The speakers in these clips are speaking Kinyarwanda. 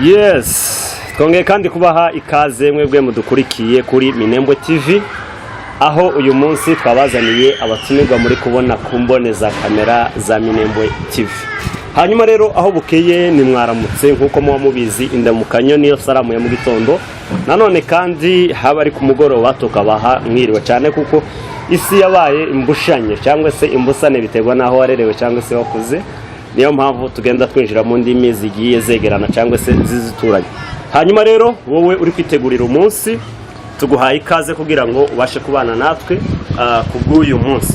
Yes, twongeye kandi kubaha ikaze mwebwe mudukurikiye kuri Minembwe TV, aho uyu munsi twabazaniye abatumirwa muri kubona ku mbone za kamera za Minembwe TV. Hanyuma rero, aho bukeye ni mwaramutse, nk'uko muba mubizi, indamukanyo niyo salamu ya mu gitondo. Nanone kandi haba ari ku mugoroba, tukabaha mwiriwe cyane, kuko isi yabaye imbushanye cyangwa se imbusane, biterwa n'aho warerewe cyangwa se wakuze. Niyo mpamvu tugenda twinjira mu ndimi zigiye zegerana cyangwa se zizituranye. Hanyuma rero, wowe uri kwitegurira umunsi, tuguhaye ikaze kugira ngo ubashe kubana natwe ku bw'uyu munsi.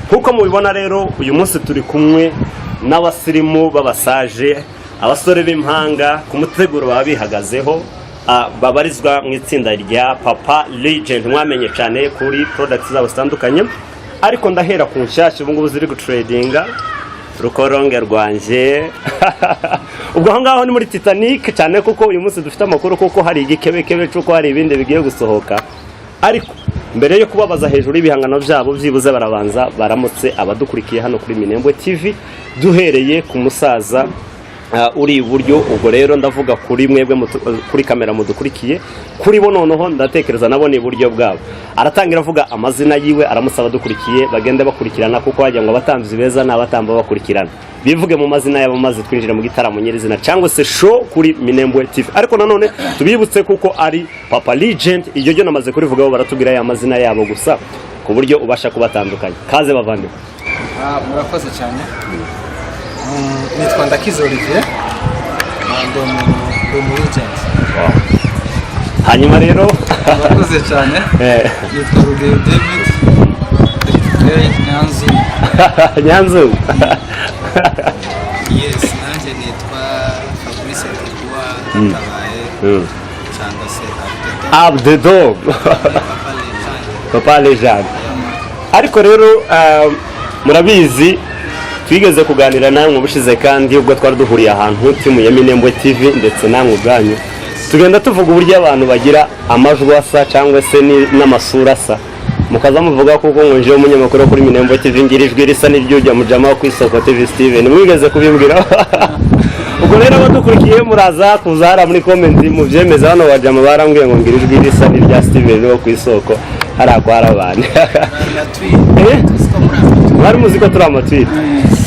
Nk'uko mubibona rero, uyu munsi turi kumwe n'abasirimu b'abasaje, abasore b'impanga ku muteguro baba bihagazeho, babarizwa mu itsinda rya Papa Legend, mwamenye cyane kuri products zabo zitandukanye. Ariko ndahera ku nshyashya ubu ngubu ziri gutrendinga, Rukoronge Rwanjye. Ubwo aho ngaho ni muri Titanic cyane, kuko uyu munsi dufite amakuru kuko hari igikebekebe cy'uko hari ibindi bigiye gusohoka. Ariko mbere yo kubabaza hejuru y'ibihangano byabo, byibuze barabanza baramutse abadukurikiye hano kuri Minembwe TV, duhereye ku musaza uri iburyo. Ubwo rero ndavuga kuri mwebwe kuri kamera mudukurikiye, kuri bo noneho ndatekereza nabo ni iburyo bwabo. Aratangira avuga amazina yiwe, aramusaba adukurikiye bagende bakurikirana, kuko wagira ngo abatambyi beza ni abatamba bakurikirana. Bivuge mu mazina yabo, maze twinjire mu gitaramo nyirizina cyangwa se show kuri Minembwe TV. Ariko nanone tubibutse kuko ari Papa Legend, iryo ryo namaze kurivugaho, baratubwira ya mazina yabo gusa ku buryo ubasha kubatandukanya. Kaze, bavandimwe. Murakoze cyane. Nitwa Ndakize Olivier. Ndi umu legend. Hanyuma rero Murakoze cyane. Nitwa Rugeyo David Nyanzu. Nyanzu. Yes, nanjye nitwa Fabrice Dubois Ndatabaye cyangwa se Abdedo. Abdedo. Papa Legend. Papa Legend. Ariko rero murabizi, twigeze kuganira namwe ubushize, kandi ubwo twari duhuriye ahantu, timu ya Minembwe TV ndetse namwe ubwanyu, tugenda tuvuga uburyo abantu bagira amajwi asa cyangwa se n'amasura asa, mukaza muvuga kuko ngo njewe umunyamakuru wo kuri Minembwe TV ngira ijwi risa n'iry'ujya mujama wo ku Isoko TV Steven, mwigeze kubimbwira. Ubwo rero abadukurikiye muraza kuza hariya muri comment mubyemeza. Hano bajama barambwiye ngo ngira ijwi risa n'irya Steven wo ku Isoko hariya kwa Rabani. Eh? Mwari muzi ko turi amatwita,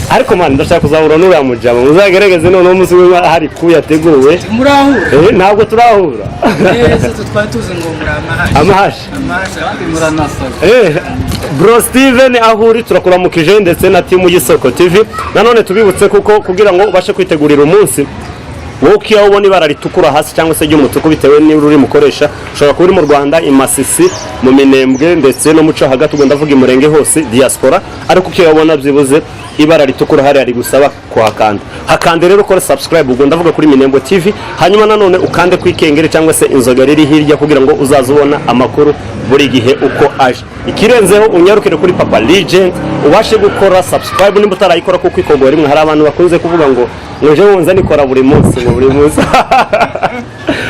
ariko man, ndashaka kuzahura n'uriya mujama, muzagerageze noneho umunsi umwe hari ku yateguwe. Murahura? Eh, ntabwo turahura. Neza, twari tuzi ngo muri amahashi. Amahashi. Amahashi. Kandi muranasaga. Eh, bro Steven, aho uri turakuramukije, ndetse na timu y'Isoko TV. Nanone tubibutse kuko kugira ngo ubashe kwitegurira umunsi, wowe ukiya ubona ibara ritukura hasi cyangwa se ry'umutuku, bitewe n'ururimi ukoresha, ushobora kuba uri mu Rwanda, i Masisi, mu Minembwe ndetse no muco hagati, ubwo ndavuga i Murenge hose, diaspora. Ariko ukiya ubona byibuze ibara ritukura hariya rigusaba kuhakanda, hakande rero ukore subscribe, ubwo ndavuga kuri Minembwe TV. Hanyuma nanone ukande ku ikengeri cyangwa se inzogera iri hirya, kugira ngo uzaze ubona amakuru buri gihe uko aje. Ikirenzeho, unyarukire kuri Papa Legend ubashe gukora subscribe nimba utarayikora, kuko ikorwa rimwe. Hari abantu bakunze kuvuga ngo nje wunza nikora buri munsi, ngo buri munsi.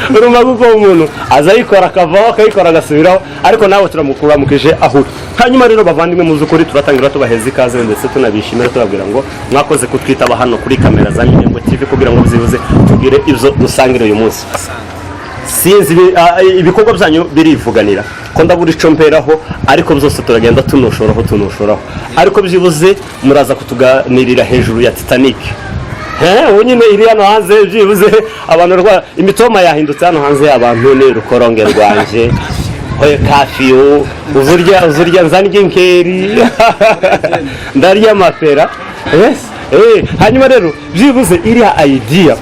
Urumva kuko umuntu aza ayikora akavaho, akayikora agasubiraho, ariko nawe turamukuramukije aho uri. Hanyuma rero bavandimwe, mu by'ukuri turatangira tubaheza ikaze ndetse tunabishimira, tubabwira ngo mwakoze kutwitaba hano kuri kamera za Minembwe TV, kugira ngo byibuze tugire ibyo dusangira uyu munsi. Sinzi ibikorwa byanyu birivuganira ko ndabura ico mperaho, ariko byose turagenda tunoshoraho tunoshoraho. Ariko byibuze muraza kutuganirira hejuru ya Titanic. Ubu nyine iri hano hanze, byibuze abantu imitoma yahindutse hano hanze, abantu ni Rukoronge Rwanjye, hoye kafiyu, uzurya uzurya nzarya inkeri, ndarya amafera. Yes. Hanyuma rero byibuze iriya idea,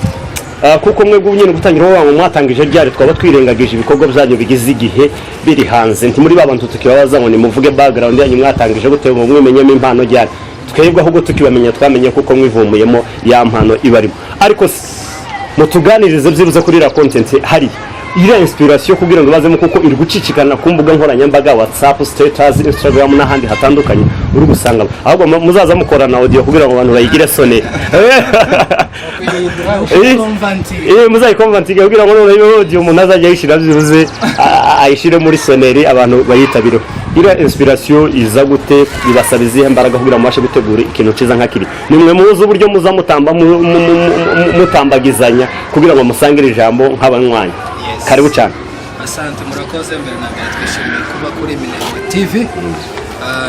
kuko mwebwe nyine gutangira uwo mwatangije ryari, twaba twirengagije ibikorwa byanyu bigize igihe biri hanze. Ntimuri ba bantu tukibabaza ngo nimuvuge background yanyu, mwatangije gute, ngo mwimenyemo impano ryari. Twebwe ahubwo tukibamenya twamenye kuko mwivumuyemo ya mpano ibarimo. Ariko mutuganirize byibuze kuri iriya content, hari iriya inspiration kugira ngo bazemo, kuko iri gucicikana ku mbuga nkoranyambaga, WhatsApp status, Instagram n'ahandi hatandukanye uri gusanga. Ahubwo muzaza mukorana audio kugira ngo abantu bayigire sonner. Muzayiconvertinge kugira ngo noneho ibe audio, umuntu azajya ayishyira byibuze ayishyire muri sonnerie, abantu bayitabire. Iriya inspiration iza gute? Ibasaba izihe mbaraga kugira ngo mubashe gutegura ikintu cyiza nka kiri? Ni mwe muzi uburyo muza mutamba mutambagizanya kugira ngo musangire ijambo nk'abanywanyi. Yes. Karibu cyane. Asante, murakoze. Mbere na mbere twishimiye kuba kuri Minembwe TV.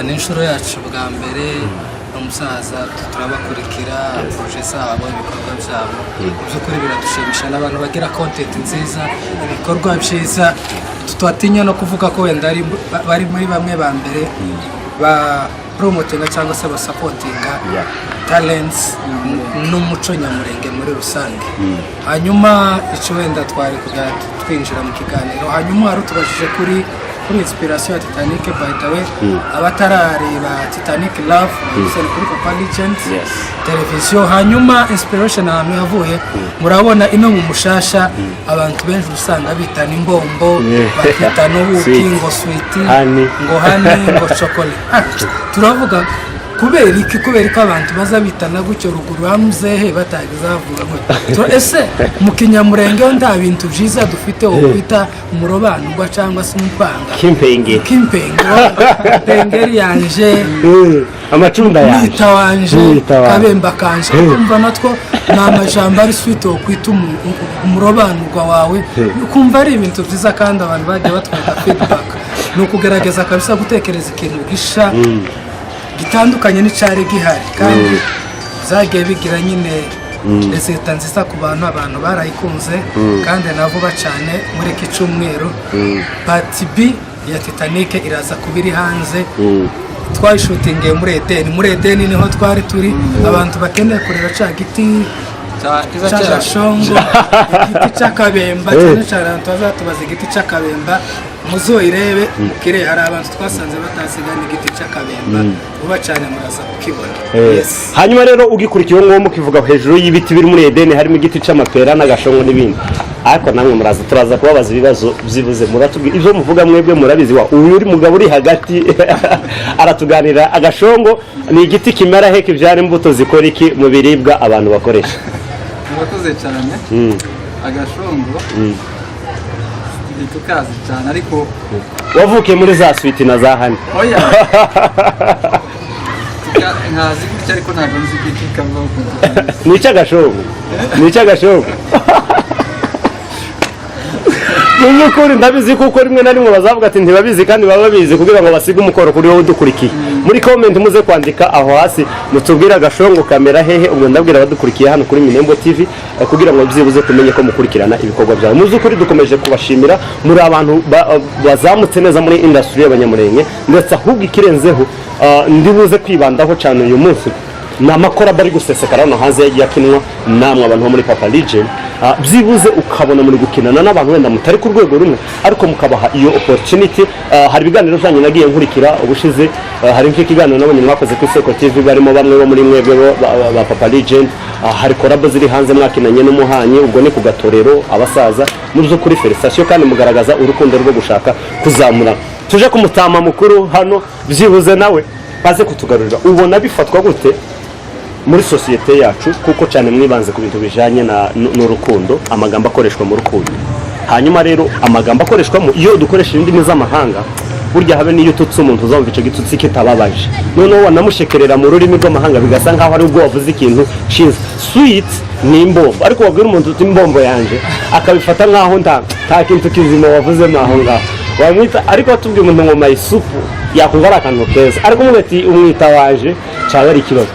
Ni inshuro yacu bwa mbere. Umusaza, turabakurikira, projet zabo, ibikorwa byabo, mu by'ukuri biradushimisha. N'abantu bagira content nziza, ibikorwa byiza. Tutatinya no kuvuga ko wenda bari muri bamwe ba mbere ba promotinga cyangwa se basapotinga talents n'umuco nyamurenge muri rusange. Hanyuma icyo wenda twari kujya twinjira mu kiganiro, hanyuma wari utubajije kuri inspiration ya Titanic. By the way, abatarareba Titanic Love bayise ni kuri Papa Legend televiziyo. Hanyuma inspiration ahantu yavuye, murabona ino mu mushasha abantu benshi usanga bitana imbombo, bakitana ubuki, Sweet. ngo sweetie, Honey. ngo honey, ngo chocolate. Turavuga kubera iki? Kubera ko abantu baza bitana gutyo ruguru bamuzehe batagize bavuga gutyo. Ese mu kinyamurenge ho nta bintu byiza dufite wo kwita umurobanurwa cyangwa se umupanga? Kimpenge. Kimpenge, pengeri yanje. Amacunda yanjye. Mwita wanje. Mwita wanje. Kabemba kanje. Urumva natwo ni amajambo ari sweet wo kwita umurobanurwa wawe, ukumva ari ibintu byiza. Kandi abantu bagiye batwaka feedback. Ni ukugerageza kabisa gutekereza ikintu gisha gitandukanye n'icyari gihari, kandi zagiye bigira nyine résultat nziza ku bantu. Abantu barayikunze. Kandi na vuba cyane muri iki cyumweru part B ya Titanic iraza kuba iri hanze. Twayishutingiye muri Edeni. Muri Edeni niho twari turi. Abantu bakeneye kureba cya giti cy'agashongo, igiti cy'akabemba, cyane cyane abantu bazatubaza igiti cy'akabemba, muzoyirebe mukire. Hari abantu twasanze bataziga n'igiti cy'akabemba. Vuba cyane muraza kukibona. Yes. Hanyuma rero ugikurikiye uwo nguwo, mukivuga hejuru y'ibiti biri muri Edeni, harimo igiti c'amapera n'agashongo n'ibindi, ariko namwe muraza, turaza kubabaza ibibazo. Byibuze muratubwira ibyo muvuga mwebwe murabizi. Wa uyu uri mugabo uri hagati aratuganira: agashongo ni igiti kimera he, kibyara imbuto zikora iki mu biribwa abantu bakoresha? Murakoze cyane. Agashongo ntitukazi cyane, ariko Wavukiye muri za sweetie na za honey? Oya, nkazi gutya, ariko ntabwo nzi igiti kavaho. Ni icy'agashongo, ni icy'agashongo. Mu by'ukuri ndabizi, kuko rimwe na rimwe bazavuga ati ntibabizi, kandi baba babizi, kugira ngo basige umukoro kuri wowe udukurikiye. Muri comment muze kwandika aho hasi, mutubwire agashongo kamera hehe. Ubwo ndabwira abadukurikiye hano kuri Minembo TV, kugira ngo byibuze tumenye ko mukurikirana ibikorwa byawe. Mu by'ukuri dukomeje kubashimira, muri abantu bazamutse neza muri industry y'abanyamurenge. Ndetse ahubwo ikirenzeho, ndibuze kwibandaho cyane uyu munsi ni ama collabo ari gusesekara hano hanze yagiye akinwa namwe abantu bo muri Papa Legend. Byibuze ukabona muri gukinana n'abantu wenda mutari ku rwego rumwe, ariko mukabaha iyo opportunity. Hari ibiganiro byanyu nagiye nkurikira ubushize. Hari nk'ikiganiro nabonye mwakoze ku Isoko TV, barimo bamwe bo muri mwebwe ba Papa Legend. Hari collabo ziri hanze mwakinanye n'umuhanyi, ubwo ni ku gatorero abasaza. Mu by'ukuri félicitations, kandi mugaragaza urukundo rwo gushaka kuzamura. Tuje ku mutama mukuru hano, byibuze nawe aze kutugarurira. Ubona bifatwa gute muri sosiyete yacu, kuko cyane mwibanze ku bintu bijyanye n'urukundo, amagambo akoreshwa mu rukundo? Hanyuma rero amagambo akoreshwamo, iyo dukoresha indimi z'amahanga, burya habe n'iyo ututse umuntu uzumva icyo gitutsi kitababaje, noneho wanamushekerera mu rurimi rw'amahanga bigasa nkaho ari ubwo wavuze ikintu cyiza. Sweet ni imbombo, ariko wabwira umuntu uti imbombo yanjye, akabifata nkaho nta kintu kizima wavuzemo aho ngaho wamwita. Ariko watubwiye umuntu ngo mayisupu, yakumva ari akantu keza, ariko umubwira ati umwita waje, cyaba ari ikibazo.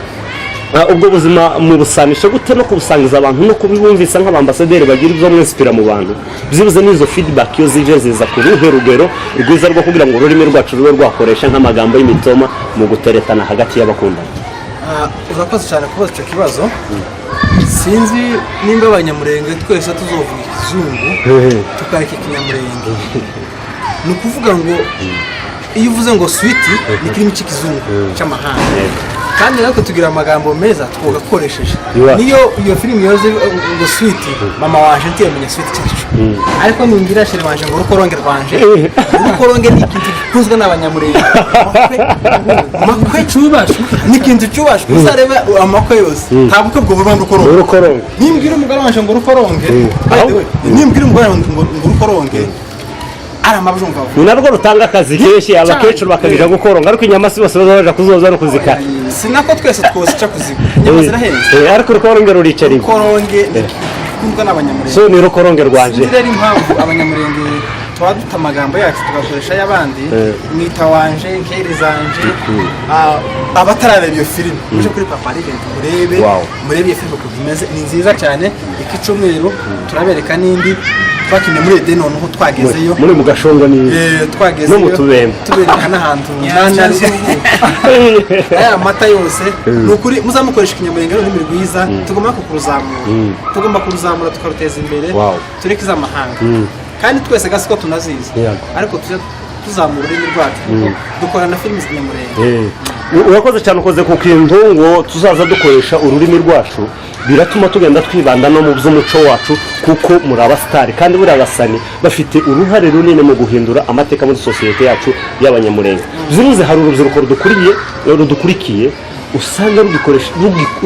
Ubwo buzima mubusanisha gute no kubusangiza abantu no kubibumvisa nk'abambasaderi bagira ibyo mwinspira mu bantu? Byibuze n'izo feedback iyo zije, ziza ku ruhe rugero rwiza rwo kugira ngo ururimi rwacu rube rwakoresha nk'amagambo y'imitoma mu guteretana hagati y'abakundana? Urakoze cyane kubaza icyo kibazo. Sinzi nimba abanyamurenge twese tuzovuga ikizungu tukareka ikinyamurenge. Ni ukuvuga ngo iyo uvuze ngo sweetie, ni ikirimi cy'ikizungu cy'amahanga, kandi natwe tugira amagambo meza twagakoresheje. Niyo iyo filimi yoze ngo sweetie, mama wanje ntiyamenya sweetie cyacu, ariko ningira chérie wanje ngo urukoronge rwanje. Urukoronge ni ikintu gikunzwe n'abanyamurenge. Amakwe Cyubashwe. Ni ikintu cyubashwe. Uzarebe amakwe yose, nta bukwe bwo buba urukoronge. Urukoronge. Nimbwira umugore wanje ngo urukoronge, by the way, nimbwira umugore wanje ngo urukoronge. Aramabyumva vuba. Ni narwo rutanga akazi kenshi, abakecuru bakabija gukoronga, ariko inyama si bose baza baja kuzoza no kuzikata. Si nako twese twozica kuzigura, inyama zirahenze. Ariko urukoronge ruricara iwe. Urukoronge rukundwa n'Abanyamurenge. So ni urukoronge rwanje. Sinzi rero impamvu Abanyamurenge tuba duta amagambo yacu tugakoresha ay'abandi. Mwita wanje, nkeri zanje. Abatarareba iyo filime, muje kuri Papa Legend murebe. Murebe iyo filime ukuntu imeze, ni nziza cyane. Iki cyumweru turabereka n'indi twakinnye muri Edeni, noneho twagezeyo. Muri mu gashongo ni Twagezeyo. No mu Tubembe. Tubereka n'ahantu aya mata yose. Ni ukuri muzamukoresha Ikinyamurenge, n'ururimi rwiza, tugomba kuruzamura, tugomba kuruzamura tukaruteza imbere. Tureke iz'amahanga, kandi twese gasiko tunazizi. Ariko tujye tuzamura ururimi rwacu, kuko dukora na filimi z'ikinyamurenge. Urakoze cyane, ukoze ku kintu ngo tuzaza dukoresha ururimi rwacu, biratuma tugenda twibanda no mu by'umuco wacu, kuko muri abasitari kandi buriya abasani bafite uruhare runini mu guhindura amateka muri sosiyete yacu y'Abanyamurenge. Byibuze hari urubyiruko rudukuriye, rudukurikiye, usanga rugikoresha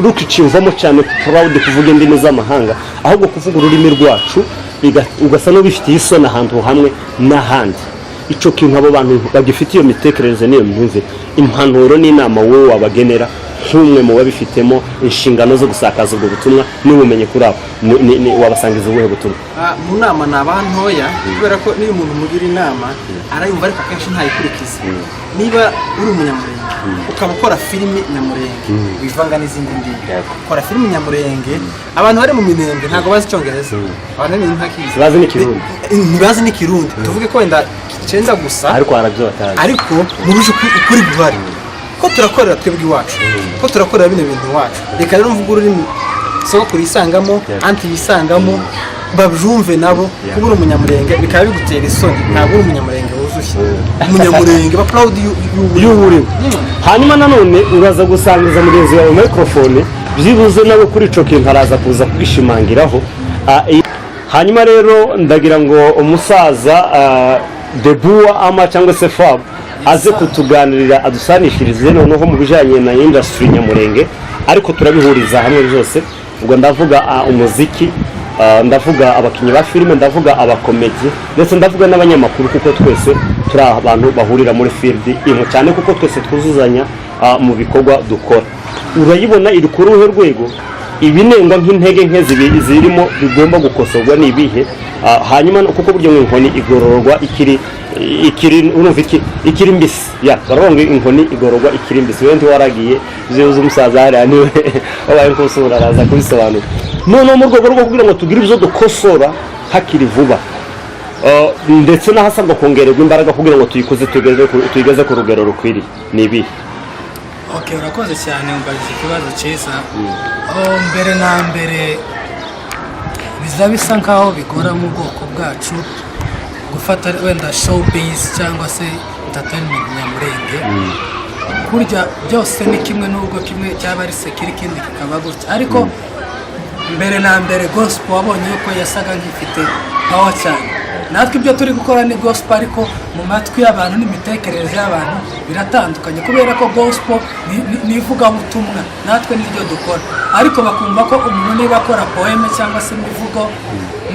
rukiciyumvamo cyane proud kuvuga indimi z'amahanga, ahubwo kuvuga ururimi rwacu ugasa n'ubifitiye isoni ahantu hamwe n'ahandi. Icyo kintu, abo bantu bagifite iyo mitekerereze n'iyo myumvire, impanuro n'inama wowe wabagenera nk'umwe mu babifitemo inshingano zo gusakaza ubwo butumwa n'ubumenyi kuri abo, wabasangiza ubuhe butumwa? Mu nama ni aba ntoya, kubera ko niyo umuntu umugira inama arayumva, ariko akenshi ntayikurikize. Niba uri Umunyamurenge ukaba ukora filimi nyamurenge, wivanga n'izindi ndimi. Kora filimi nyamurenge. Abantu bari mu Minembwe ntabwo bazi Icyongereza, abantu bari mu ntakizi. Bazi n'Ikirundi. Ntibazi n'Ikirundi, tuvuge ko wenda cyenda gusa. Ariko harabyo batazi. Ariko mubuje ukuri guhari ko turakorera twebwe iwacu, ko turakorera bino bintu iwacu. Reka rero mvuge ururimi sogokuru yisangamo, aunty yisangamo, babyumve nabo. Kuba uri Umunyamurenge bikaba bigutera isoni, ntabwo uri Umunyamurenge wuzuye. Umunyamurenge ba proud y'uburiwe. Hanyuma nanone uraza gusangiza mugenzi wawe microphone, byibuze nawe kuri ico kintu araza kuza kubishimangiraho. Hanyuma rero ndagira ngo umusaza Debuwa ama cyangwa se Fab aze kutuganirira, adusanishirize noneho mu bijyanye na industry nyamurenge, ariko turabihuriza hamwe byose. Ubwo ndavuga umuziki, ndavuga abakinnyi ba filime, ndavuga abakomedi, ndetse ndavuga n'abanyamakuru, kuko twese turi abantu bahurira muri field imwe cyane, kuko twese twuzuzanya mu bikorwa dukora. Urayibona iri ku ruhe rwego? Ibinengwa nk'intege nke zirimo bigomba gukosorwa ni ibihe? Hanyuma kuko buryo ngo inkoni igororwa ikiri urumva ikiri mbisi, ya baravuga ngo inkoni igororwa ikiri mbisi. Wewe ntiwaragiye, byibuze umusaza hariya niwe wabaye nk'usura, araza kubisobanura. Noneho mu rwego rwo kugira ngo tugire ibyo dukosora hakiri vuba, ndetse n'ahasabwa kongererwa imbaraga kugira ngo tuyikuze, tuyigeze ku rugero rukwiriye, ni ibihe? Ok, urakoze cyane, umbajije ikibazo cyiza. Oh, mbere na mbere biza bisa nkaho bigora mu bwoko bwacu gufata wenda showbiz cyangwa se entertainment nyamurenge. Kurya byose ni kimwe, nubwo kimwe cyaba ari secular ikindi kikaba gutya. Ariko mbere na mbere gospel wabonye yuko yasaga nk'ifite power cyane. Natwe ibyo turi gukora ni gospel, ariko mu matwi y'abantu n'imitekerereze y'abantu biratandukanye, kubera ko gospel ni ivugabutumwa, natwe niryo dukora, ariko bakumva ko umuntu niba akora poème cyangwa se imivugo,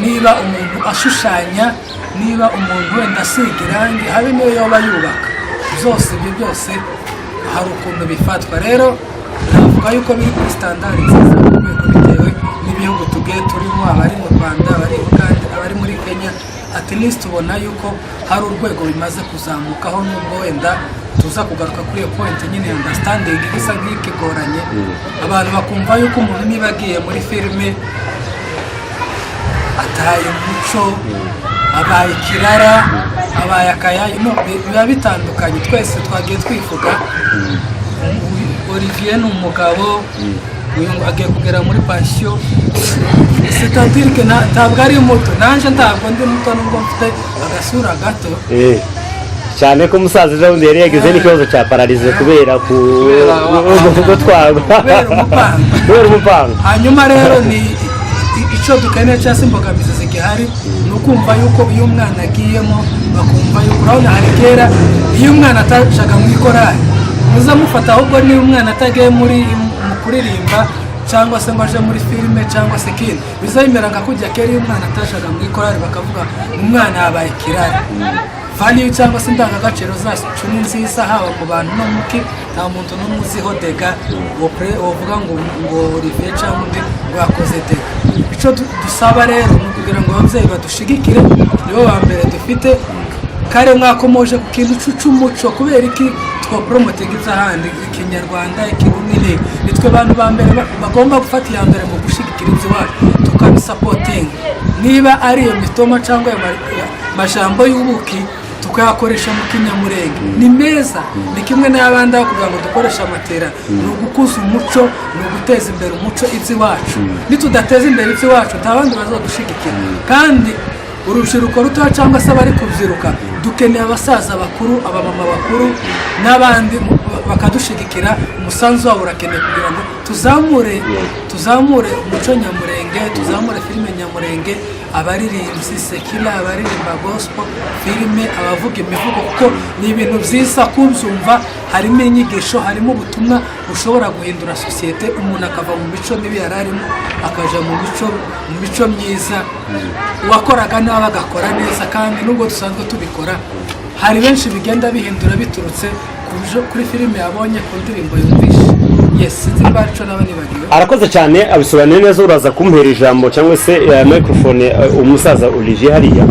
niba umuntu ashushanya, niba umuntu wenda asiga irangi, habe niyo yoba yubaka, byose ibyo byose hari ukuntu bifatwa. Rero navuga yuko biri kuri standard nziza ku rwego, bitewe n'ibihugu tugiye turimo, abari mu Rwanda, abari i Bugande, abari muri Kenya, at least ubona yuko hari urwego bimaze kuzamukaho, nubwo wenda tuza kugaruka kuri iyo point nyine ya understanding isa nk'ikigoranye. Abantu bakumva yuko umuntu niba agiye muri filime ataye umuco, abaye ikirara, abaye akayayo. No, biba bitandukanye. Twese twagiye twivuga. Olivier ni umugabo, uyu ngo agiye kugera muri pansiyo, c'est-à-dire que ntabwo ari muto, nanjye ntabwo ndi muto nubwo mfite agasura gato. Cyane ko umusaza ejo bundi yari yagize n'ikibazo cya paralysie kubera ku gutwarwa. Kubera umupanga. Kubera umupanga. Hanyuma rero ni icyo dukeneye cyangwa se imbogamizi zigihari ni ukumva yuko iyo umwana agiyemo bakumva yuko, urabona hari kera iyo umwana atacaga mu ikorari muza mufata, ahubwo niba umwana atagiye muri mu kuririmba. Cyangwa se ngo aje muri filime cyangwa se kindi, bizabimera nka kujya kera iyo umwana atashaga mu ikorari, bakavuga umwana yabaye ikirara. Value cyangwa se indangagaciro zacu ni nziza, haba mu bantu no muki. Nta muntu n'umwe uziho dégâts wovuga ngo Olivier cyangwa undi ngo yakoze dégâts. Icyo dusaba rero ni ukugira ngo ababyeyi badushigikire, nibo ba mbere dufite. Kare mwakomoje ku kintu c'umuco. Kubera iki twaporomotinga iby'ahandi? Ikinyarwanda, Ikirundi, ni nitwe bantu ba mbere bagomba gufata iya mbere mu gushigikira iby'iwacu, tukabisapotinga. Niba ari iyo mitoma cyangwa ayo majambo y'ubuki, tukayakoresha mu Kinyamurenge, ni meza, ni kimwe n'abandi. Aho kugira ngo dukoreshe amatera, ni ugukuza umuco, ni uguteza imbere umuco, iby'iwacu. Nitudateza imbere iby'iwacu, nta bandi bazadushigikira. Kandi urubyiruko rutoya cyangwa se abari kubyiruka, dukeneye abasaza bakuru, abamama bakuru n'abandi bakadushigikira. Umusanzu wabo urakenewe kugira ngo tuzamure umuco nyamurenge, tuzamure filime nyamurenge, abaririmbyi secular, abaririmba gospel, filime, abavuga imivugo, kuko ni ibintu byiza kubyumva. Harimo inyigisho, harimo ubutumwa bushobora guhindura sosiyete, umuntu akava mu mico mibi yari arimo akaja mu mico myiza, uwakoraga nabi agakora neza. Kandi nubwo dusanzwe tubikora, hari benshi bigenda bihindura biturutse kuri filime yabonye, ku ndirimbo yumvishe. Yes, sinzi niba arico naba nibagiwe. Arakoze cyane, abisobanuye neza. Uraza kumuhera ijambo cyangwa se microphone, umusaza Olivier hariya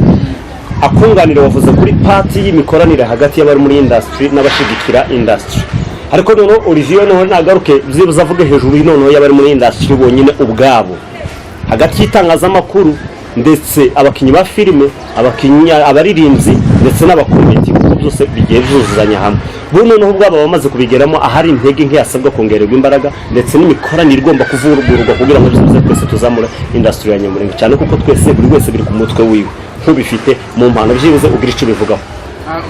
akunganira. Wavuze kuri part y'imikoranire hagati y'abari muri industry n'abashigikira industry, ariko noneho Olivier noneho nagaruke byibuze avuge hejuru noneho y'abari muri industry bonyine ubwabo, hagati y'itangazamakuru ndetse abakinnyi ba filime, abakinnyi, abaririmbyi ndetse n'abakomedi, kuko byose bigiye byuzuzanya hamwe. Bo noneho ubwabo bamaze kubigeramo, ahari intege nke hasabwa kongererwa imbaraga, ndetse n'imikoranire igomba kuvugururwa kugira ngo byibuze twese tuzamure industry ya Nyamurenge, cyane kuko twese, buri wese biri ku mutwe wiwe nk'ubifite mu mpano, byibuze ugira icyo ubivugaho.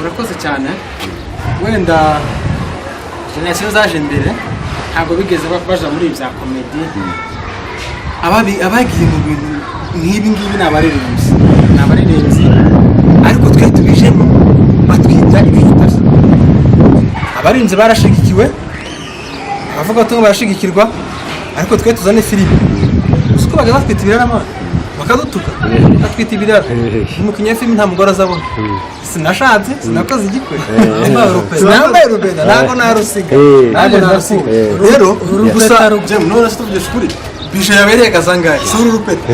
Urakoze cyane. Wenda génération zaje mbere ntabwo bigeze baja muri ibi bya comédie. Abagiye mu bintu nk'ibi ngibi ni abaririmbyi, ariko twe tubijemo batwita ibihitari. Abaririmbyi barashigikiwe, abavuga barashigikirwa, ariko twe tuzane filime uzi ko bagaza batwita ibirara, man, bakadutuka, batwita ibirara. Umukinnyi wa filime nta mugore azabona. Sinashatse, sinakoze igikwe, sinambaye rubeda, ntabwo narusiga, ntabwo narusiga. Rero gusa James, none se tuvugisha ukuri, bije yabereye kazangahe? Si uru rupeta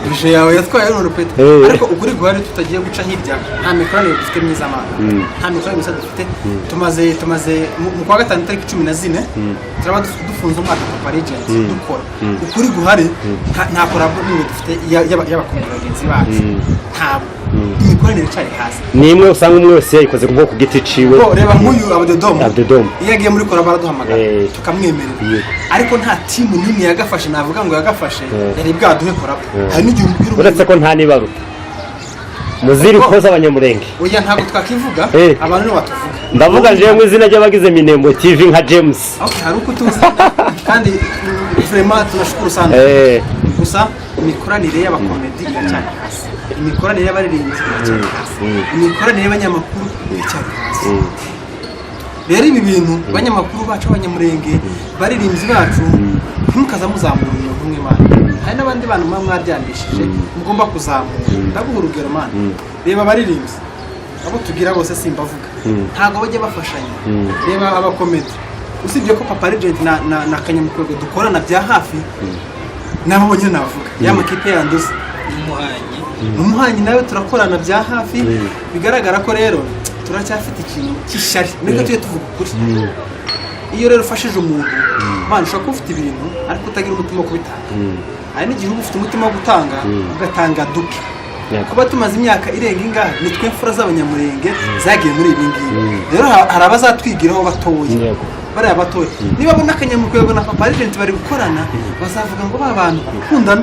bije yawe yatwaye uru rupeta? Ariko ukuri guhari, tutagiye guca hirya, nta mikoranire dufite myiza, man, nta mikoranire myiza dufite. Tumaze mu kwa gatanu tariki 14 turaba dufunze umwaka Papa Legend dukora. Ukuri guhari, nta collabo n'imwe dufite y'abakomedi bagenzi bacu. Ntabwo, imikoranire iracyari hasi. Ni imwe usanga umwe wese yayikoze nko ku giti ciwe. Bo, reba nk'uyu Abadedomu. Adedomu. Iyo agiye muri collabo araduhamagara, tukamwemerera, ariko nta team n'imwe yagafashe, navuga ngo yagafashe, yari bwaduhe collabo. Hari n'igihe umubwira umuntu Uretse ko nta nibaruta muziri ko z'Abanyamurenge. Oya, ntabwo twakivuga. Abantu nibo batuvuga. Ndavuga jewe mu izina ry'abagize Minembwe TV nka James. Okay, hari uko tuzi kandi vraiment tunashukuru sana. Gusa imikoranire y'abakomedi iracyari hasi, imikoranire y'abaririmbyi iracyari hasi, imikoranire y'abanyamakuru iracyari hasi. Rero ibi bintu, abanyamakuru bacu b'Abanyamurenge, baririmbyi bacu, ntimukaza muzamura umuntu umwe, man. Hari n'abandi bantu muba mwaryamishije mugomba kuzamura. Ndaguha urugero, man. Reba abaririmbyi abo tugira bose, simbavuga, ntabwo bajya bafashanya. Reba abakomedi, usibye ko Papa Legend na Kanyamukwego dukorana bya hafi, nabo bonyine navuga ya makipe yanduze. N'umuhanyi. Umuhanyi nawe turakorana bya hafi. Bigaragara ko rero turacyafite ikintu cy'ishyari. Niko tujye tuvuga ukuri. Iyo rero ufashije umuntu, man, ushobora kuba ufite ibintu ariko utagira umutima wo kubitanga. Hari n'igihe uba ufite umutima wo gutanga, ugatanga duke. Kuba tumaze imyaka irenga ingahe, ni twe mfura z'Abanyamurenge zagiye muri ibi ngibi. Rero hari abazatwigiraho batoya. Bariya batoya niba babona Akanyamukwego na Papa Legend bari gukorana, bazavuga ngo ba bantu barakundana.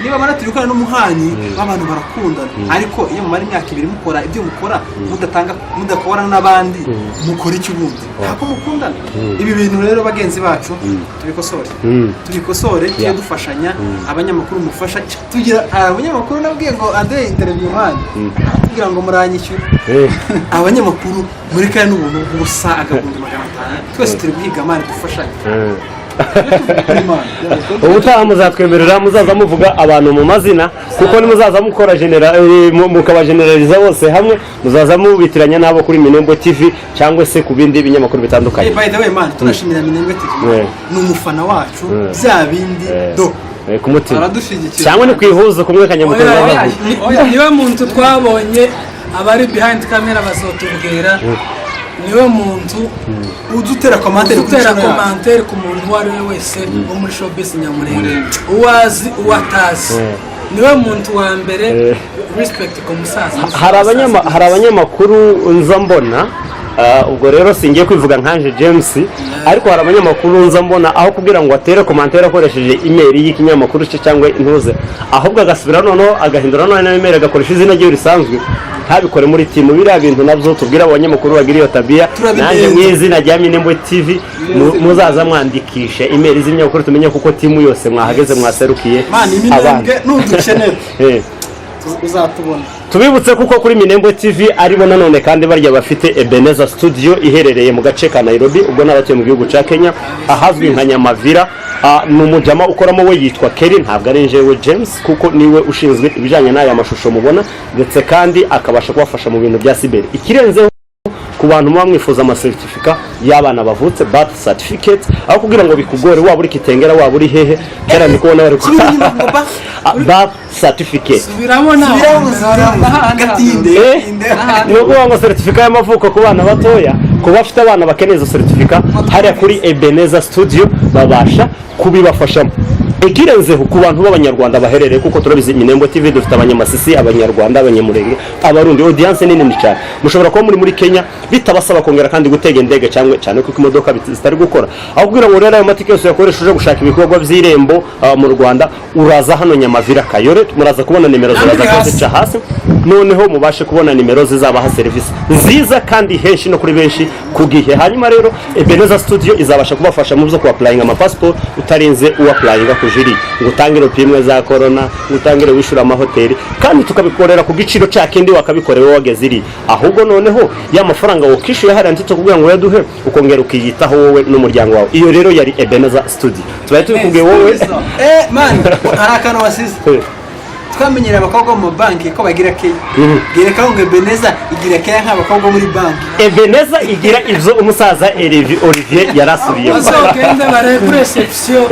Niba babona turi gukorana n'umuhanyi, ba bantu barakundana. Ariko iyo mumara imyaka 2 mukora ibyo mukora, mudatanga, mudakorana n'abandi, mukora iki ubundi? Ntabwo mukundana. Ibi bintu rero, bagenzi bacu, tubikosore, tubikosore, tujye dufashanya. Abanyamakuru mufasha, tugira abanyamakuru nabwiye ngo aduhe interview, man, aratubwira ngo muranyishyura. Abanyamakuru muri kare n'ubuntu bw'ubusa, agahumbi 500, twese turi guhiga, man, dufashanye. Ubutaha muzatwemerera muzaza muvuga abantu mu mazina, kuko nimuzaza mukora mukabageneraliza bose hamwe, muzaza mubitiranya n'abo kuri Minembwe TV cyangwa se ku bindi binyamakuru bitandukanye. By the way, man, tunashimira Minembwe TV. Ni umufana wacu, bya bindi do. Ku mutima. Aradushyigikira. Cyangwa ni kwihuza kumwe kanyamutera. Oya, niwe muntu twabonye, abari behind camera bazotubwira, niwe muntu uzi utera commentaire kuri utera channel yacu. Commentaire ku muntu uwo ari we wese wo muri showbiz Nyamurenge, uwo azi, uwo atazi, niwe muntu wa mbere. Respect ku musaza. Hari abanyamakuru nza mbona, ubwo rero singiye kwivuga nkanje James, ariko hari abanyamakuru nza mbona aho kugira ngo atere commentaire akoresheje email y'ikinyamakuru cye cyangwa intuze, ahubwo agasubira noneho agahindura noneho email, agakoresha izina rye risanzwe, ntabikore muri timu. Biriya bintu nabyo tubwira abo banyamakuru bagira iyo tabia. Turabigenza. Nanjye mu izina rya Minembwe TV, muzaza mwandikishe email z'ibinyamakuru, tumenye kuko timu yose mwahageze, mwaserukiye Man, abandi. Iminembwe nudukenera uzatubona. Tubibutse kuko kuri Minembwe TV aribo nanone kandi barya bafite Ebeneza Studio iherereye mu gace ka Nairobi, ubwo n'abatuye mu gihugu cya Kenya, ahazwi nka Nyamavira. Ni umujama ukoramo, we yitwa Kerry, ntabwo ari njyewe James, kuko niwe ushinzwe ibijyanye n'aya mashusho mubona, ndetse kandi akabasha kubafasha mu bintu bya cyber. Ikirenzeho, ku bantu muba mwifuza amasertifika y'abana bavutse, birth certificate, aho kugira ngo bikugore, waba uri Kitengera, waba uri hehe, kera ndi kubona bari birth certificate. Subiramo nawe. Gatinde. Gatinde. Ni ukuvuga ngo seritifika y'amavuko ku bana batoya, ku bafite abana bakeneye izo seritifika, hariya kuri Ebeneza Studio babasha kubibafashamo. Ikirenzeho, ku bantu b'Abanyarwanda baherereye, kuko turabizi Minembwe TV dufite Abanyamasisi, Abanyarwanda, Abanyamurenge, Abarundi, audience nini cyane. Mushobora kuba muri Kenya, bitabasaba kongera kandi gutega indege, cyangwa cyane kuko imodoka zitari gukora. Aho kugira ngo rero ayo matike yose uyakoreshe uje gushaka ibikorwa by'irembo mu Rwanda, uraza hano Nyamavira Kayore, muraza kubona nimero ziraza kuba zica hasi, noneho mubashe kubona nimero zizabaha serivisi nziza kandi henshi no kuri benshi ku gihe. Hanyuma rero Ebeneza Studio izabasha kubafasha mu byo kuapplyinga amapasiporo, utarinze uapplyinga ku jiri ngo utangire upimwe za corona, ngo utangire wishyura amahoteli, kandi tukabikorera ku giciro cya kindi wakabikorera wageze iri. Ahubwo noneho ya mafaranga wakishyuye hariya ntitukubwira ngo uyaduhe, ukongera ukiyitaho wowe n'umuryango wawe. Iyo rero yari Ebeneza Studio, tubaye tubikubwiye wowe. Man, hari akantu wasize. Twamenyereye abakobwa bo mu banki ko bagira keya. Gereka ngo Ebeneza igira keya nk'abakobwa bo muri banki. Ebeneza igira ibyo umusaza Olivier yarasubiyemo. Bazogende bare kuri reception.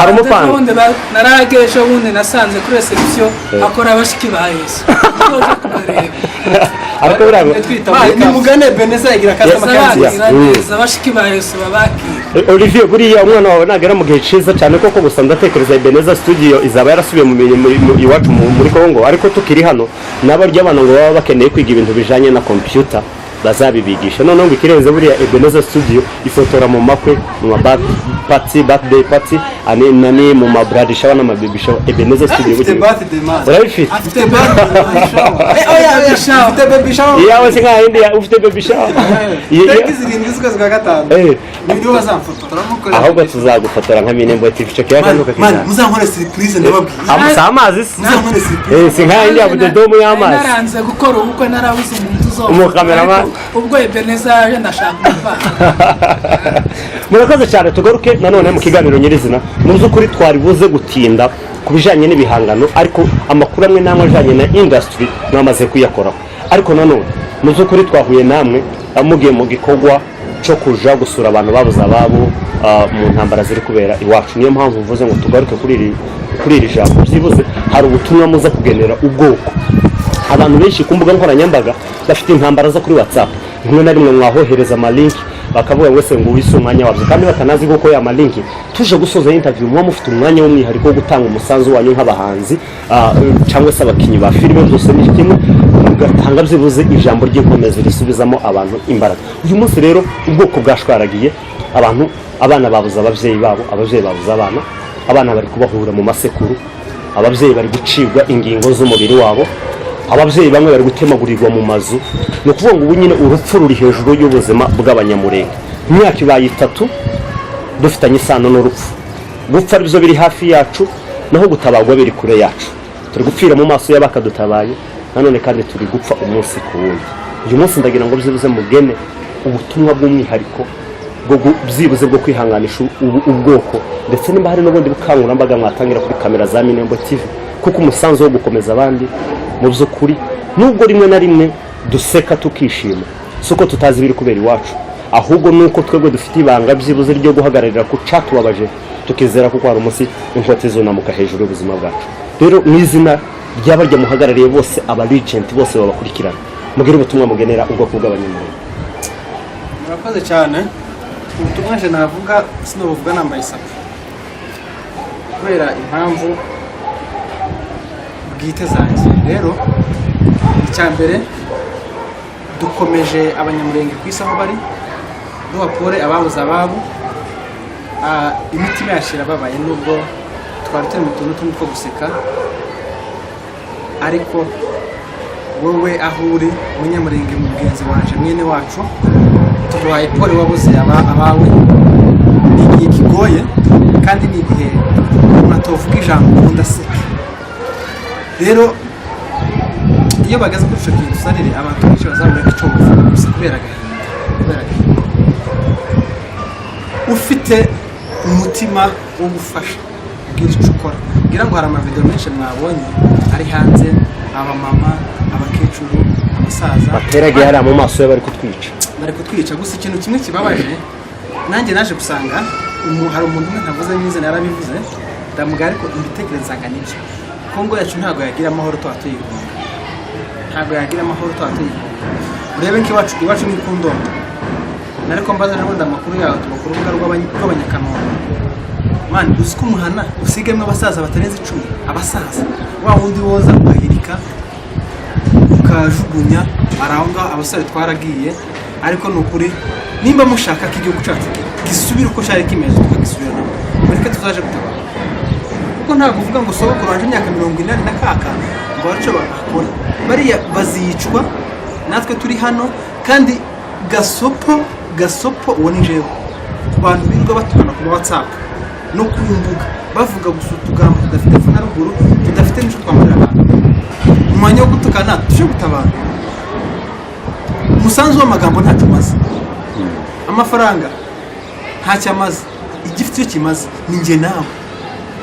Hari umupanga. Ubundi narageje, ubundi nasanze kuri reception akora abashiki ba Yesu. Uzoje kubareba. Ariko buriya twita Man, nimugane Ebeneza, igira customer care nziza. Bazabakira neza, abashiki ba Yesu babakira. Olivier, buriya umwana wawe nagera mu gihe cyiza cyane koko, gusa ndatekereza Ebeneza Studio izaba yarasubiye iwacu muri Congo, ariko tukiri hano n'abarya abana ngo baba bakeneye kwiga ibintu bijanye na computer, bazabibigisha. Noneho ngo ikirenze, buriya Ebeneza Studio ifotora mu makwe, mu ma party, birthday party, ani nani, mu ma bridal shower n'ama baby shower. Ebeneza Studio Afite burya- birthday, man. Urabifite? Afite birthday shower. Oya, oya, afite baby shower. Iyawe si nka yindi ufite baby shower. Tariki 7 z'ukwezi kwa gatanu. Nibo bazamfotora. Turamukorera. Ahubwo tuzagufotora nka Minembwe TV, icyo kiyaga Man, ntukakijyana. muzankore surprise, ndababwiye. Si amazi se? Muzankore surprise. Si nka yindi ya budedomu y'amazi. Naranze gukora ubukwe, narabuze umuntu uzofotora. Umucameraman. Ariko ubwo Ebeneza yaje, ndashaka umuvanga. Murakoze cyane. Tugaruke nanone mu kiganiro nyirizina. Mu by'ukuri twari buze gutinda ku bijyanye n'ibihangano, ariko amakuru amwe n'amwe ajyanye na industry mwamaze kuyakoraho. Ariko nanone mu by'ukuri twahuye namwe mugiye mu gikorwa cyo kuja gusura abantu babuze ababo mu ntambara ziri kubera iwacu. Niyo mpamvu mvuze ngo tugaruke kuri iri jambo. Byibuze hari ubutumwa muza kugenera ubwoko. Abantu benshi ku mbuga nkoranyambaga bafite intambara zo kuri WhatsApp, rimwe na rimwe mwahohereza amalinki bakavuga ngo ese ngo wise umwanya wabyo, kandi batanazi kuko ya malinki. Tuje gusoza interview, muba mufite umwanya w'umwihariko wo gutanga umusanzu wanyu nk'abahanzi cyangwa se abakinnyi ba filime, byose ni kimwe, mugatanga byibuze ijambo ry'inkomezi risubizamo abantu imbaraga. Uyu munsi rero ubwoko bwashwaragiye abantu, abana babuze ababyeyi babo, ababyeyi babuze abana, abana bari kubahura mu masekuru, ababyeyi bari gucibwa ingingo z'umubiri wabo, ababyeyi bamwe bari gutemagurirwa mu mazu. Ni ukuvuga ngo ubu nyine urupfu ruri hejuru y'ubuzima bw'Abanyamurenge. Imyaka ibaye 3 dufitanye isano n'urupfu. Gupfa aribyo biri hafi yacu, naho gutabarwa biri kure yacu. Turi gupfira mu maso y'abakadutabaye, nanone kandi turi gupfa umunsi ku wundi. Uyu munsi ndagira ngo byibuze mugene ubutumwa bw'umwihariko. bwo byibuze bwo kwihanganisha ubwoko, ndetse nimba hari n'ubundi bukangurambaga mwatangira kuri kamera za Minembwe TV, kuko umusanzu wo gukomeza abandi mu by'ukuri, nubwo rimwe na rimwe duseka tukishima, si uko tutazi ibiri kubera iwacu, ahubwo ni uko twebwe dufite ibanga byibuze ryo guhagararira ku catubabaje, tukizera kuko hari umunsi inkota izunamuka hejuru y'ubuzima bwacu. Rero mu izina ry'abarya muhagarariye bose, aba legend bose babakurikirana, mugire ubutumwa mugenera ubwoko bw'Abanyamurenge. Murakoze cyane. Ubutumwa nje navuga, sinabuvuga nambaye isapu kubera impamvu bwite zanjye. Rero icya mbere, dukomeje Abanyamurenge ku isi aho bari, duha pole ababuze ababo. Imitima yacu irababaye, nubwo twari turi mu tuntu tumwe two guseka. Ariko wowe aho uri, Munyamurenge mugenzi wanje, mwene wacu, tuguhaye pole wabuze abawe. Ni igihe kigoye kandi ni ibihe umuntu atovuga ijambo ubundi aseke. Rero iyo bageze kuri icyo kintu usanire, abantu benshi bazabura icyo bavuga gusa kubera agahinda, kubera agahinda. Ufite umutima wo gufasha, ubwira icyo ukora. Ngira ngo hari amavideo menshi mwabonye ari hanze, abamama, abakecuru, abasaza bateragiye hariya mu maso y'abari kutwica. Bari kutwica. Gusa ikintu kimwe kibabaje, nanjye naje gusanga hari umuntu umwe ntavuze n'izina yarabivuze, ndamugaye, ariko imitekerereze nsanga nibyo. Kongo yacu ntabwo yagira amahoro tuba tuyihunga, ntabwo yagira amahoro tuba tuyihunga. Urebe nk'iwacu, iwacu ni ku Ndondo, nariko mbaza ejo amakuru yawe, tuba ku rubuga rw'Abanyakanombe. Man, uzi ko umuhana usigayemo abasaza batarenze 10, abasaza wa wundi woza ugahirika ukajugunya, ari aho ngaho. Abasore twaragiye. Ariko ni ukuri, nimba mushaka ko igihugu cyacu gisubira uko cyari kimeze, tukagisubirana, mureke tuzaje gutabara, kuko ntabwo uvuga ngo sogokuru wanje imyaka 80 na kaka ngo bace bakora bariya bazicwa natwe turi hano. Kandi gasopo, gasopo uwo ni jewe ku bantu birirwa batukana ku ma WhatsApp no ku mbuga, bavuga gusa utugambo tudafite epfo na ruguru, tudafite n'icyo twamarira abantu. Mu mwanya wo gutukana tuje gutabara. Umusanzu w'amagambo ntacyo umaze, amafaranga ntacyo amaze, igifite icyo kimaze ni njye nawe.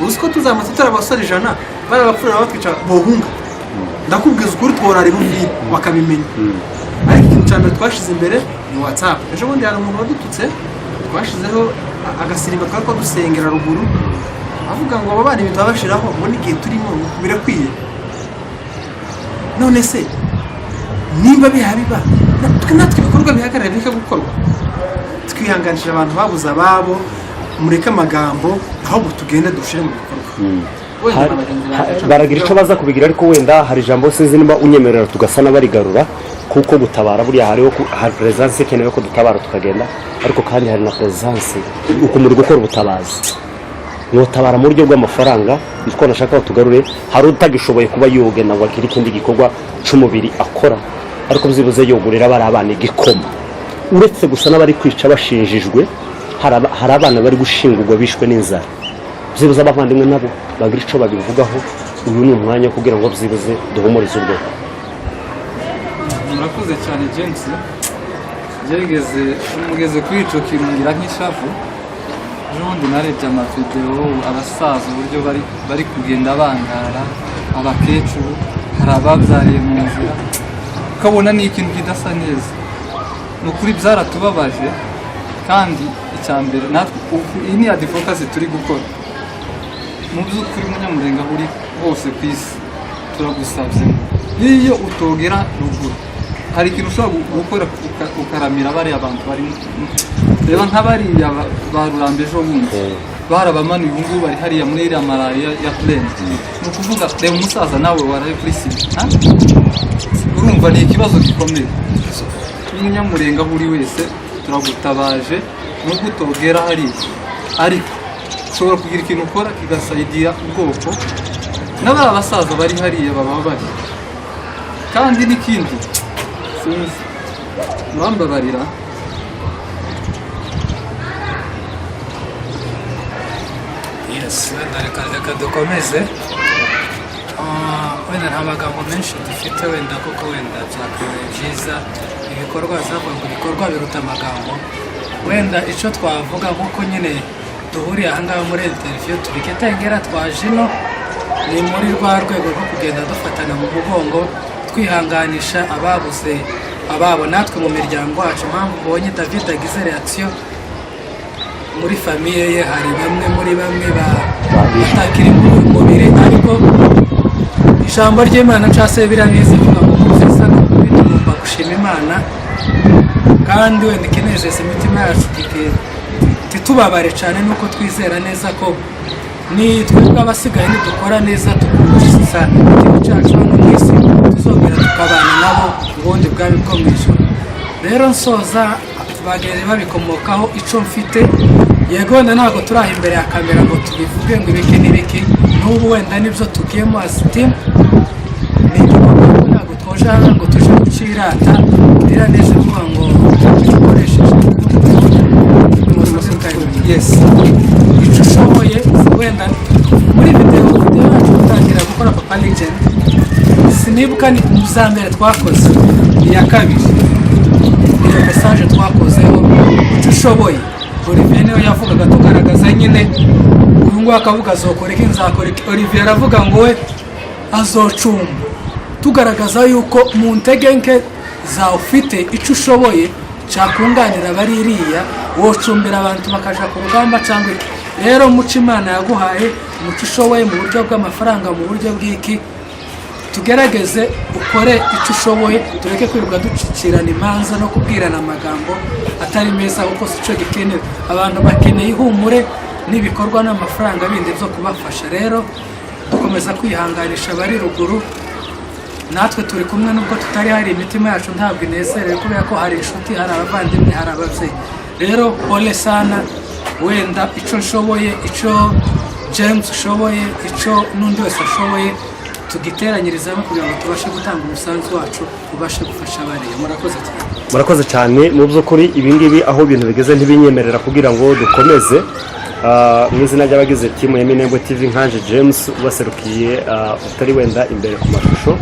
Uzi ko tuzamutse turi abasore 100, bari abapfura batwica bohunga. Ndakubwiza ukuri, tworara Uvira bakabimenya. Ariko ikintu cya mbere twashize imbere ni WhatsApp. Ejo bundi hari umuntu wadututse, twashizeho agasirimba twari dusengera ruguru, avuga ngo aba bana ibintu babashiraho ngo n'igihe turimo birakwiye. None se nimba biba twe natwe ibikorwa bihagarara bireka gukorwa? Twihanganishije abantu babuze ababo, mureke amagambo, ahubwo tugende dushire mu bikorwa. Wenda na bagenzi banjye Baragira icyo baza kubigira, ariko wenda hari ijambo sinzi niba unyemerera tugasa n'abarigarura, kuko gutabara buriya hariho hari presence ikenewe ko dutabara tukagenda, ariko kandi hari na presence uko muri gukora ubutabazi, mwotabara mu buryo bw'amafaranga. Nitwo nashaka ko tugarure. Hari utagishoboye kuba yogenda ngo agire ikindi gikorwa cy'umubiri akora, ariko byibuze yogurira bari abana igikoma. Uretse gusa n'abari kwica bashinjijwe, hari abana bari gushingurwa bishwe n'inzara. Byibuze abavandimwe nabo bagira icyo babivugaho. Uyu ni umwanya wo kugira ngo byibuze duhumurize ubwoko. Murakoze cyane, James. Gerageze mugeze kuri ico kintu ngira nk'ishavu. Ejo bundi narebye amavideo, abasaza uburyo bari kugenda bangara, abakecuru, hari ababyariye mu nzira, ukabona ni ikintu kidasa neza. Ni ukuri byaratubabaje. Kandi icya mbere natwe iyi ni advocacy turi gukora. Mu by'ukuri, Munyamurenga aho uri hose ku isi, turagusabye ngo niyo utogera ruguru, hari ikintu ushobora gukora ukaramira bariya bantu bari. Reba nk'abariya ba Rurambo, ejo bundi barabamanuye, ubu ngubu bari hariya muri iriya malariya ya plane. Ni ukuvuga, reba umusaza nawe waraye kuri sima, ha? Urumva ni ikibazo gikomeye. Umunyamurenga aho uri wese, turagutabaje. Nubwo utogera hariya, ariko ushobora kugira ikintu ukora kigasayidira ubwoko n'abari basaza bari hariya bababaye. Kandi n'ikindi, sinzi murambabarira. Yes, wenda reka dukomeze. Wenda nta magambo menshi dufite, wenda kuko wenda byakabaye byiza ibikorwa, zavuga ngo ibikorwa biruta amagambo. Wenda icyo twavuga, nk'uko nyine duhuriye ahangaha muri interview, tubiketengera twaje ino, ni muri rwa rwego rwo kugenda dufatana mu mugongo, twihanganisha ababuze ababo. Natwe mu miryango wacu, impamvu ubonye David agize reaction, muri famille ye hari bamwe muri bamwe batakiri muri uyu mubiri. Ariko ijambo ry'Imana cyangwa se biriya neza ivuga ngo mu byiza no mu bibi tugomba gushima Imana, kandi wenda ikinezeza imitima yacu, ntitubabare cyane, nuko twizera neza ko ni twebwe abasigaye nidukora neza, tukuzuza igihugu cyacu hano mu isi, tuzongera tukabana nabo ubundi bwami bwo mu ijuru. Rero nsoza, bagenda babikomokaho. Icyo mfite, yego, wenda ntabwo turi aho imbere ya kamera ngo tubivuge ngo ibiki n'ibiki. N'ubu wenda nibyo tugiyemo as team, ni igikorwa ko ntabwo twoje hano ngo tuje gucirata. Rira neza ivuga ngo ukoresheje. Yes. Icyo ushoboye, wenda muri video yacu dutangira gukora Papa Legend, sinibuka ni mu za mbere twakoze, iya kabiri, iyo message twakozeho, icyo ushoboye. Olivier niwe yavugaga, tugaragaza nyine uyu nguyu akavuga azokora iki, nzakora iki. Olivier aravuga ngo we azocumba, tugaragaza yuko mu ntege nke zawe ufite icyo ushoboye cyakunganira abari iriya, wocumbira abantu bakaja ku rugamba cyangwa iki. Rero muco Imana yaguhaye, umuco ushoboye mu buryo bw'amafaranga, mu buryo bw'iki, tugerageze ukore icyo ushoboye, tureke kwirirwa ducikirana imanza no kubwirana amagambo atari meza, kuko si cyo gikenewe. Abantu bakeneye ihumure n'ibikorwa n'amafaranga bindi byo kubafasha. Rero dukomeza kwihanganisha abari ruguru. Natwe turi kumwe nubwo tutari hari, imitima yacu ntabwo inezerewe, kubera ko hari inshuti, hari abavandimwe, hari ababyeyi. Rero pole sana. Wenda icyo nshoboye, icyo James ushoboye, icyo n'undi wese ashoboye, tugiteranyirizamo kugira ngo tubashe gutanga umusanzu wacu, ubashe gufasha abariya. Murakoze cyane. Murakoze cyane. Mu by'ukuri ibi ngibi, aho ibintu bigeze ntibinyemerera kugira ngo dukomeze. Mu izina ry'abagize team ya Minembwe TV, nkanje James ubaserukiye, utari wenda imbere ku mashusho,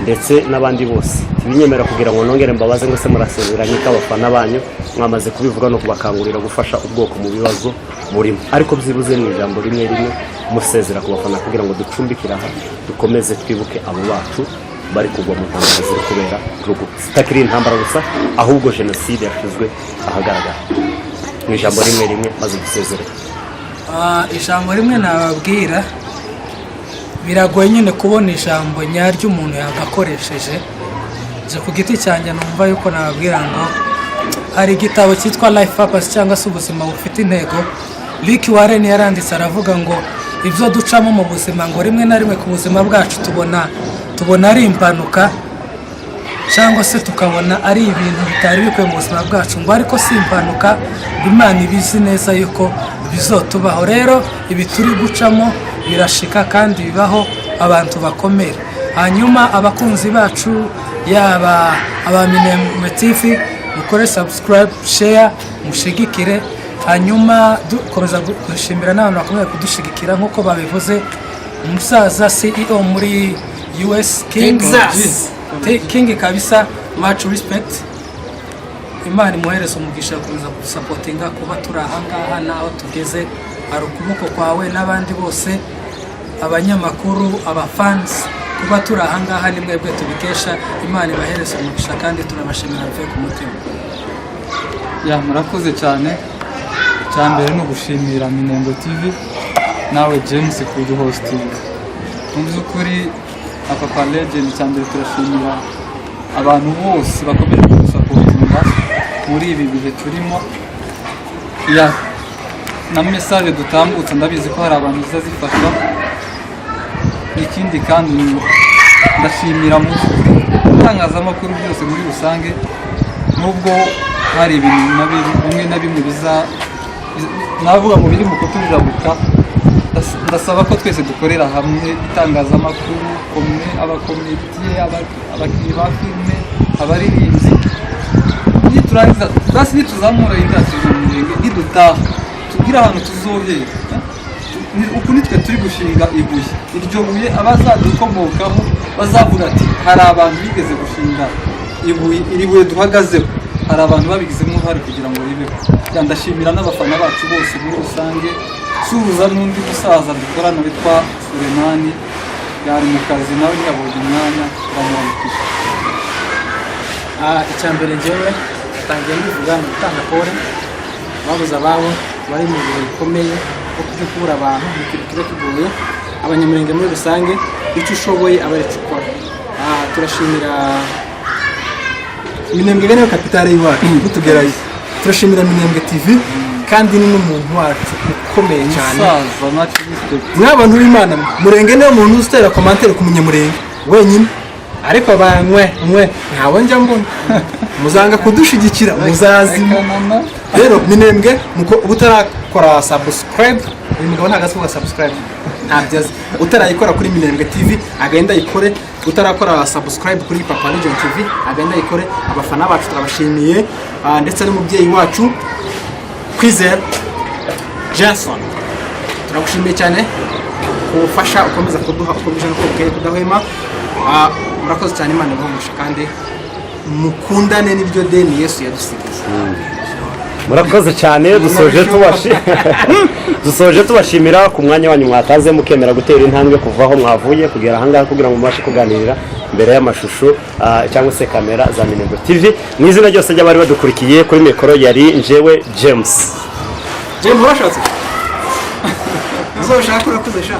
ndetse n'abandi bose, ntibinyemerera kugira ngo nongere mbabaze ngo se murasezeranye ko abafana banyu mwamaze kubivuga no kubakangurira gufasha ubwoko mu bibazo burimo, ariko byibuze mu ijambo rimwe rimwe musezera ku bafana kugira ngo ducumbikire aha, dukomeze twibuke abo bacu bari kugwa mu ntambara ziri kubera ruguru, zitakiri intambara gusa, ahubwo jenoside yashyizwe ahagaragara. Mu ijambo rimwe rimwe, maze dusezere. Ijambo rimwe nababwira, biragoye nyine kubona ijambo nyaryo umuntu yagakoresheje. Nje ku giti cyanjye numva yuko nababwira ngo hari igitabo cyitwa Life Purpose, cyangwa se ubuzima bufite intego. Rick Warren yaranditse, aravuga ngo ibyo ducamo mu buzima, ngo rimwe na rimwe ku buzima bwacu tubona ari impanuka, cyangwa se tukabona ari ibintu bitari bikwiye mu buzima bwacu, ngo ariko si impanuka, ngo Imana ibizi neza yuko bizotubaho. Rero ibi turi gucamo birashika kandi bibaho, abantu bakomera. Hanyuma abakunzi bacu, yaba aba Minembwe TV, mukore subscribe, share, mushigikire. Hanyuma dukomeza gushimira n'abantu bakomeye kudushigikira, nk'uko babivuze, umusaza CEO muri US King. Texas. King kabisa, much respect. Imana imuhereza umugisha gukomeza gusupportinga. Kuba turi ahangaha n'aho tugeze hari ukuboko kwawe n'abandi bose, abanyamakuru, abafans. Kuba turi ahangaha ni mwebwe tubikesha. Imana ibahereza umugisha kandi turabashimira bivuye ku mutima. Ya, murakoze cyane. Icya mbere ni ugushimira Minembwe TV nawe James kuduhostinga. Mu by'ukuri nka Papa Legend, icya mbere turashimira abantu bose bakomeje kudusupportinga muri ibi bihe turimo. Ya, na message dutambutsa, ndabizi ko hari abantu ziza zifasha. Ikindi kandi ndashimira mu itangazamakuru byose muri rusange, nubwo hari ibintu bimwe na bimwe biza navuga ngo biri mu kutujabuka. Ndasaba ko twese dukorera hamwe, itangazamakuru, komwe abacomédien, abakinnyi ba filime, abaririmbyi. Niturangiza basi, nituzamura industry mu Murenge, nidutaha tubwire ahantu tuzohera. Uku nitwe turi gushinga ibuye, iryo buye abazadukomokaho bazavuga ati hari abantu bigeze gushinga ibuye, iri buye duhagazeho. Hari abantu babigizemo uruhare kugira ngo ribeho. Ya, ndashimira n'abafana bacu bose muri rusange, suhuza n'undi musaza dukorana witwa Sulemani, yari mu kazi nawe ntiyabonye umwanya, turamuramukije. Icya mbere, njyewe natangiye mbivuga, ni gutanga pole babuze ababo, bari mu bihe bikomeye kuko byo kubura abantu ni ikintu kiba kigoye. Abanyamurenge muri rusange, icyo ushoboye aba ari cyo ukora. Turashimira Minembwe niyo capitale y'iwacu, ntitugerayo. Turashimira Minembwe TV, kandi ni n'umuntu wacu ukomeye cyane. Umusaza, much respect. Mw'abantu b'Imana, Murenge niyo muntu uzitera commentaire ku munyamurenge wenyine, ariko banywe mwe ntawe njya mbona muzanga kudushigikira, muzazima. Reka. Rero Minembwe, muko uba utarakora subscribe, uyu mugabo ntabwo azi kuvuga subscribe, ntabyo azi. Utarayikora kuri Minembwe TV agenda ayikore, utarakora subscribe kuri Papa Legion TV agenda ayikore. Abafana bacu turabashimiye, ndetse n'umubyeyi wacu Kwizera Jason, turagushimiye cyane ku bufasha ukomeza kuduha uko bwije n'uko bukeye kudahwema. Murakoze cyane, Imana ibahe umugisha kandi mukundane, niryo deni Yesu yadusigiye. Murakoze cyane. Dusoje tubashimira ku mwanya wanyu mwataze, mukemera gutera intambwe kuva aho mwavuye kugera ahangaha kugira ngo mubashe kuganirira imbere y'amashusho cyangwa se kamera za Minembwe TV. Mu izina ryose ry'abari badukurikiye, kuri mikoro yari njyewe James. James, urashatse uzoshaka, urakuze sha.